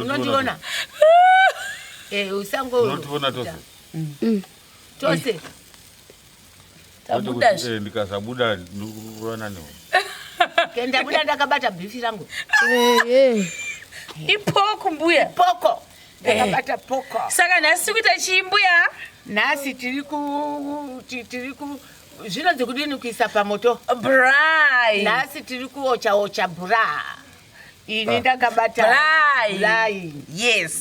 Unondiona? Eh, usango. Unotiona tose? Tose. Tabuda. Eh, ndikasabuda ndikurana newe. Ke ndabuda ndakabata bhifi rangu. Ipoko mbuya. Poko. Ndakabata poko. Saka nhasi kuita chii mbuya? Nhasi tiri ku tiri ku zvinonzi kudini kuisa pamoto? Braai. Nhasi tiri kuocha ocha bra. Ini ndakabata Braai. braai. Yes.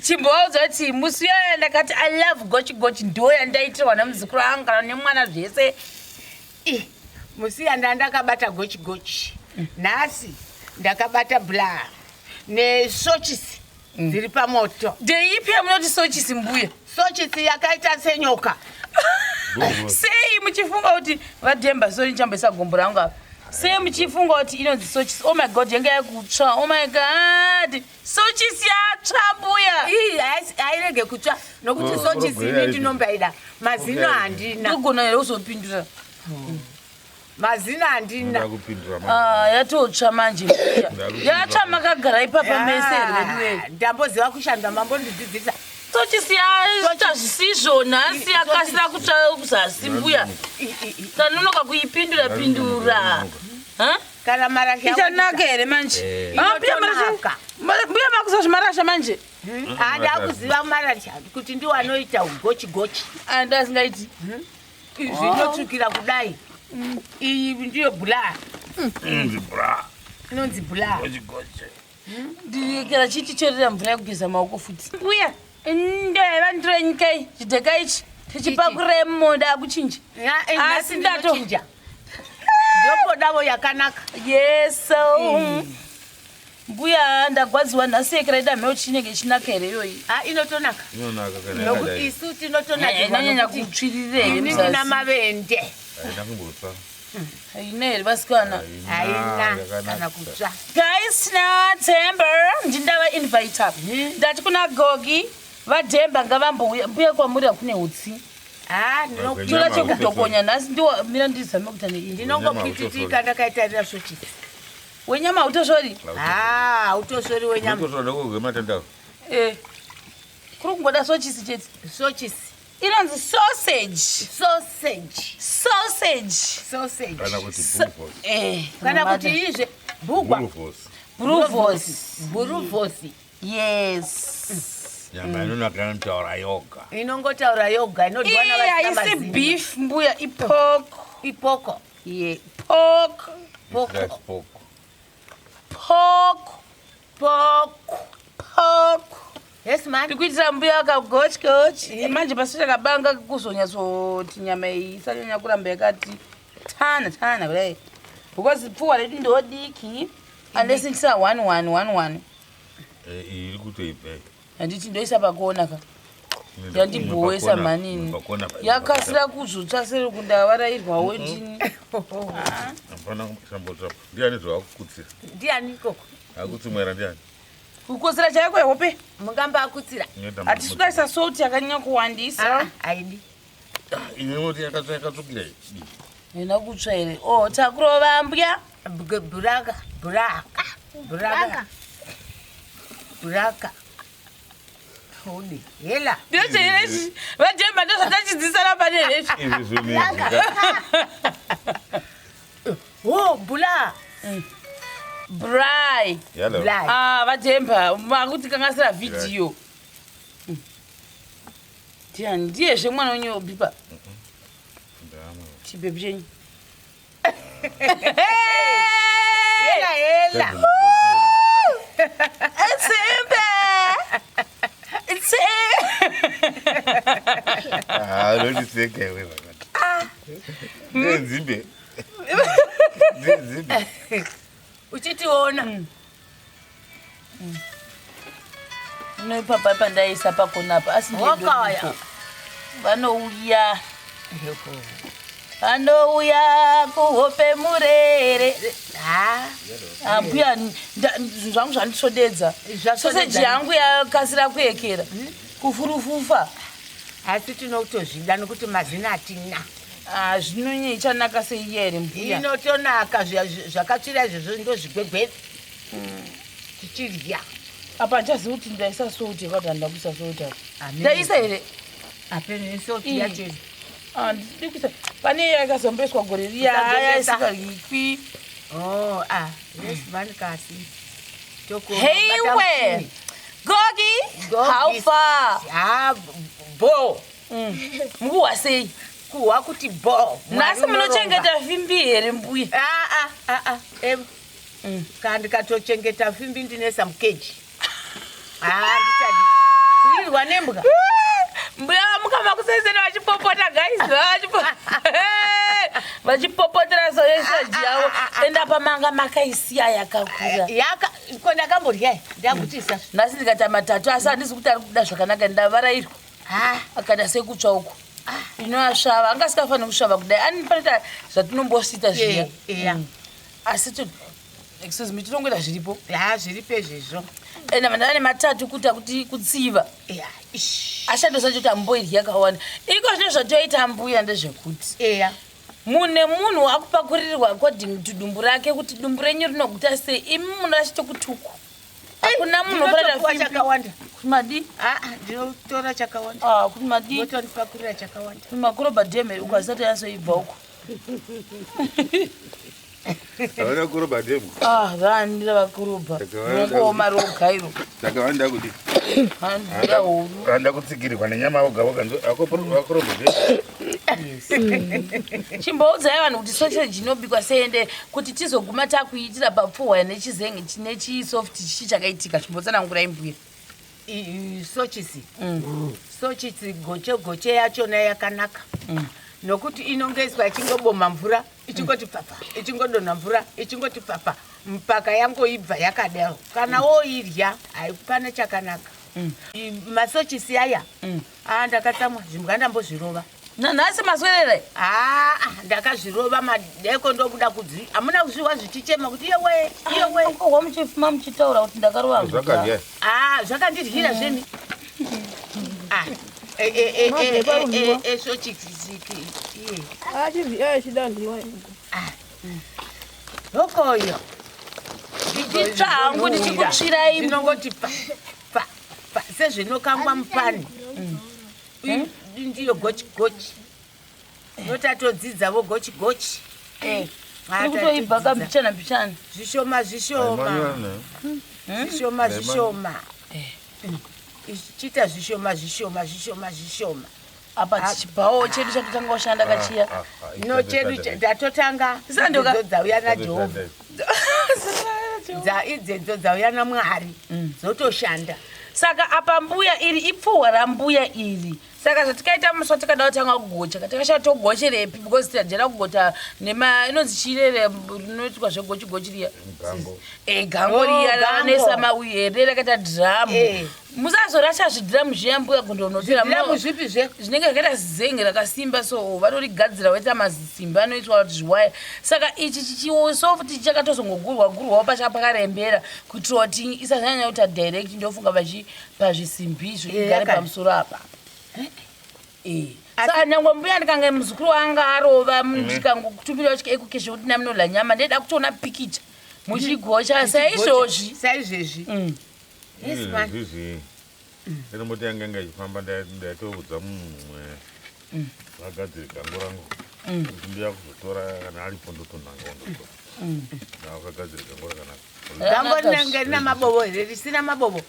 Chimbovaudza kuti musi uya ndakati I love gochi gochi ndo yandaitirwa nemuzukuru angu kana nemwana zvese. Ih, musi yanda ndakabata gochi gochi. Nhasi ndakabata bra nesochisi dziri pamoto. Ndeipi yamunoti sochisi mbuya? Sochisi yakaita senyoka. Sei muchifunga kuti vadhemba sori ndichamboisa gombo rangu apa? Sei muchifunga kuti inonzi sochisi? Oh my God, yanga yakutsva. Oh my God. Sochisi yatsva mbuya. Ii, hairege kutsva nokuti Oh, sochisi oh, ini yeah, ndinombaida. Mazino Okay. handina. Ndogona here kuzopindura? Mazino handina. Ndakupindura manje. Ah, yatotsva manje mbuya. Ndakupindura. Yatsva makagara ipapa mese here veduwe? Ah, ndamboziva kushanda mambondidzidzisa. Sochisi yaita zvisizvo nhasi yakasira kutsva kuzasi mbuya. I, i, i. Tanonoka kuipindura pindura. Ha? Kana marasha Ichanaka here manje? Eh. Ah, mbuya marasha. Inotonaka. Mbuya makuza zvimarasha manje. Handakuziva marasha kuti ndiwo anoita ugochi gochi. Anda asingaiti. Zvinotsvukira kudai. Iyi ndiyo bra. Inonzi bra. Inonzi bra. Gochi gochi. Ndikera chichicherera mvura yekugeza maoko futi. Mbuya, ndo yaiva ndiro yenyika iyi, chidheka ichi. Tichipakura mumunda akuchinja. Asi ndato. Ndinochinja. Ndombodavo yakanaka. Yes. Mbuya ndagwadziwa nhasi yekera ida mheo chinenge chinaka here iyoyi. Ah, inotonaka. Inonaka kana Nokuti yakadai. isu tinotonakirwa Inonyanya nokuti kutsvirira here ini ndina muzasi. mavende. Haina kumbotsva. Haina here vasikana? Haina yakanaka. kana kutsva. Guys, naThemba ndindava invite. Ndati kuna Gogi vaDhemba ngavambouya mbuya kwamuri hakune utsi. Ah, Toda Nyama chekudhokonya nhasi ndiwo mira ndizame kuita neiyi. ndinongopwititika ndakaitarira sochisi. Wenyama hautosvori? Ah, utosvori wenyama. Unotosvora kwematanda. Eh. Kuri kungoda sochisi chete. Sochisi. Inonzi sausage. Sausage. Sausage. Sausage. Kana kuti bulvos. Eh. Kana kuti izve bhugwa. Bulvos. Bruvos. Bhuruvhosi. Yes. Nyama inonaka inotaura yoga. Inongotaura yoga inodyiwa Iyi navasina haisi mazino. beef mbuya ipork. Ipoko. Yeah. Pork. Poko. That's pork. Pork. Poko. Pork. Yes man. Ndikuitira mbuya kagochi gochi. Manje pasi chakabanga kuzonyatsoti nyama iyi isanyanya kuramba yakati tana tana kudai. Because pfuwa redu ndodiki. Unless ndisa 1 1 1 1. Eh, iyi iri kutoibva iyi. Handiti ndoisa pakona ka. Yandibhowesa manini. Pakona pa- Yakasira kuzotsva seri kundavarairwawo ndini. Hapana kushambotsva. Ndiani zvawakukutsira? Ndiani ikoko? Akutsimwera ndiani? Kukotsira chaiko hope. Mungamba akutsira. Inoita Hatisi kudaisa salt yakanyanya kuwandisa. Ah, haidi. Inoti yakatsva yakatsvukira iyi. Haina kutsva here? Oh, takurova mbuya. Buraka. Buraka. Buraka. Buraka. Hodi. Hela. Ndozveichi. Vadhemba ndozvatachidzisana pane here izvi. Izvi zvinhu izvi ka. Oh, bula. Braai. Yalo. Bla. Ah, vadhemba makuti kangasira vhidhiyo. Ndiani ndiyezve mwana wenyu wobhipa Ndamwe. chibhebhi chenyu. Hela hela. Tsimbe. Tsimbe. Ah, unondiseka iwe zvakati. Ndenzimbe. Ndenzimbe. Uchitiona. Noipapa pandaisa pakona apa asi Wakaya. ndedodiko. Vanouya. Vanouya kuhope murere. Ah, Ambuya zvinhu zvangu zvandisvodedza. Zvasvodedza. Soseji yangu yakasira kuekera. Kufurufufa. Asi tinotozvida nokuti mazino hatina. Ah, zvinonyanya ichanaka seiya here mbuya? Inotonaka zvakatsvira izvozvo ndozvigwegwezi. Tichidya. Apa handichazivi kuti ndaisa salt yakati handida kuisa salt apa. Ndaisa here? Apene salt yacho. Ah, ndidi kuisa. Pane yakazomboiswa gore riya yaisingaikwi. Oh, ah, yes man kasi. Toko. Hey we. Gogi, how far? Ah, bo. Mukuhwa sei? Kuhwa kuti bo. Nhasi munochengeta fimbi here mbuya? Ah, ah, ah, ah. Em. Kana ndikatochengeta fimbi ndine some cage. Ah, ndichadi. Kurirwa nembwa. Mbuya vamuka makuseseni vachipopota guys, vachipopotera soyesaji yavo. Enda pamanga makaisiya yakakura. Yaka, ko ndakamborya ndakutisa. Nhasi ndikaita matatu asi handisi kuti ari kubuda zvakanaka ndavarairwa. Ah, Akaita sekutsva uku. Inoasvava, anga asikafaniri kusvava kudai. Anofanira zvatinombosita zviya. Eya. Asi excuse me, tinongoita zviripo. Ya, zviripo izvezvo. Enda vanhu vane matatu kuita kuti kutsiva. Eya. Ish. Ashandisa kuti amboirya yakawanda. Iko zvino zvatoita mbuya ndezvekuti Eya. mune munhu wakupakurirwa according to dumbu rake kuti dumbu renyu rinoguta sei. Imi munorasha kutuku. Hakuna munhu unofanira Ndinotopuwa fimbi. chakawanda. Kuti madii? Ah, ah, ndinotora chakawanda. Ah, kuti madii? Ndinotondipakurira chakawanda. Makorobha dhemu ukasati yasoibva uko. Havana kuroba dhemu. Ah, vanira vakorobha. Rinongooma roga iro. Saka vanoda kuti Handira huru. vanoda kutsikirirwa nenyama voga voga vakorobha dhemu. Chimboudzai vanhu kuti sausage inobikwa sei ende kuti tizoguma takuiitira papfuhwa nechizenge nechisoft chichi chakaitika. Chimbotsanangurai mbuya. Sochisi. Sochisi goche goche yachona yakanaka. Nokuti inongeswa ichingoboma mvura, ichingoti papa, ichingodonha mvura, ichingoti papa, mpaka yangoibva yakadaro. Kana woirya, haipana chakanaka. Masochisi aya, ah, ndakatsamwa, zvimbwa ndambozvirova. Nanhasi maswerere. Ah, ah, ndakazvirova madeko ndobuda kudzi. Hamuna kuzviwa zvichichema kuti iyewe, iyewe. Wa muchifuma muchitaura kuti ndakarova mvura. Zvakadya. Ah, zvakandiryira zveni. Ah, e e e e e e sochisi iye. Achirya chidanhiwa. Ah. Hokoyo. Ndichitsva hangu ndichikutsvirai. Zvinongoti pa pa pa sezvinokangwa mupani. Ndiyo gochi gochi. Notatodzidzavo gochi gochi. Iri kutoibva kambichana mbichana. Zvishoma zvishoma. Zvishoma zvishoma. Ichiita zvishoma zvishoma zvishoma zvishoma. Apa chichibhawo chedu chatotanga kushanda kachiya. No chedu ndatotanga Sandoka. idzedzo dzauya naJehovha. Idzedzo dzauya naMwari dzotoshanda. Saka apa mbuya iri ipfuhwa rambuya iri. Saka zvatikaita musi watakada kutanga kugocha, takashaya togocherepi because tajera kugota nema inonzi chirere rinoitwa zvegochi gochi riya. Gango. Gango Oh, riya gango. ranesa mauye riya rakaita dhiramu. Eh. Musazorasha zvidhiramu zviya mbuya kundonotera. Zvidhiramu zvipi zve? Zvinenge zvakaita zenge rakasimba so vanorigadzira voita masimba anoitwa kuti zviwaya. Saka ichi chichisofuti chakatozongogurwa gurwawo pachapakarembera kuitira kuti isanyanya kuita direct ndofunga pazvisimbi izvo igare Yakati. pamusoro apa. Saka nyangwe mbuya ndikange muzukuru wanga arova ndikangokutumira ekukeshe kuti namunodla nyama ndeda kutoona pikicha muchigocha saizvozvi. Saizvezvi. Yes, man. Izvi. Inomboti yanga yanga ichifamba ndaitoudza mumwe vagadziri gango rangu. Kuti ndiya kuzotora kana aripo ndotonanga ndotora. Ndakagadzira gango rakanaka. Gango rinenge rina mabovo here risina mabovo?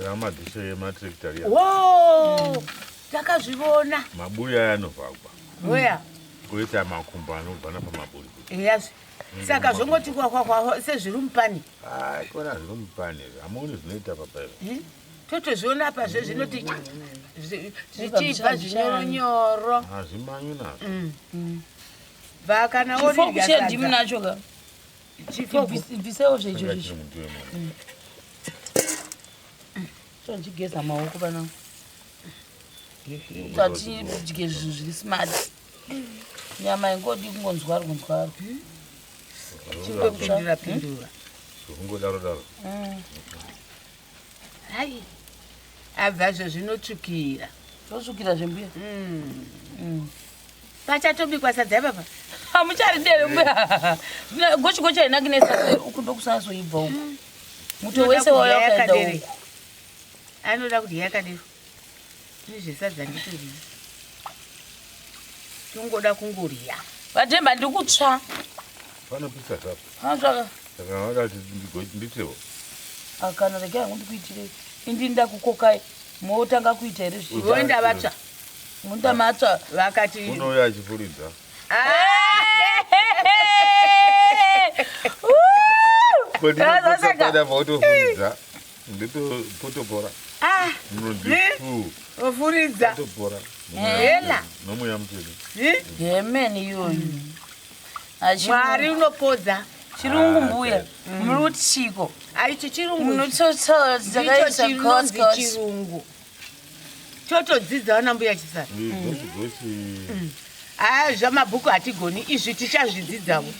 Ramadhisho ematractor riya. Wo! Takazvivona. Maburi aya anovhagwa. Oya. Koita makumbo anobva napamaburi. Eyazve. Saka zvongoti kwakwakwa sezviri mupani. Ai, kona zviri mupani izvi. Hamuoni zvinoita papa izvi. Totozviona apazve zvinoti zvichibva zvinyoronyoro. Hazvimanyi nazvo. Bva kana Chifoku worirya chendimu sadza. nacho ka. Chifoku. Bvisewo zvecho Changa izvi. chiri muti wemunhu. Chigeza maoko pana. Tatidye zvinhu zviri smart. Nyama ingodi kungonzwarwa nzwarwa. Chingopindura pindura. Zvokungodaro daro. Hai. Abvazvo zvinotsvukira. Zvotsvukira zvembuya. Pachatobikwa sadza ipapa. Hamucharidere mbuya. Gochi gochi haina kunesadza uku ndokusazoibva uku. Muto wese wauya ukaenda uku. Anoda kudya yakadero. Nezvesadza nditoryi. Tongoda kungorya. Vatemba ndiri kutsva. Panopisa zvapo. Panotsva. Saka vada kuti nditewo. Akana regai hangu ndikuitirei. Indi ndakukokai. Motanga kuita here zvi? Voenda vatsva. Munda matsva. Vakati Unouya achifuridza. Zvasaka. Votofuridza. Nditopotopora. Ah, Munonzi fu. ofuridza. Topora. Hela. Nomweya mutsvene. Eh? Yemeni iyoyo. Mwari unopodza. Chirungu mbuya. Muri kuti chiko. Aichi chirungu. Munototaura Ndicho dzakaita chinonzi kotkot. chirungu. Totodzidza vana mbuya chisara. Gosi gosi. Aya zvamabhuku hatigoni izvi tichazvidzidzawo.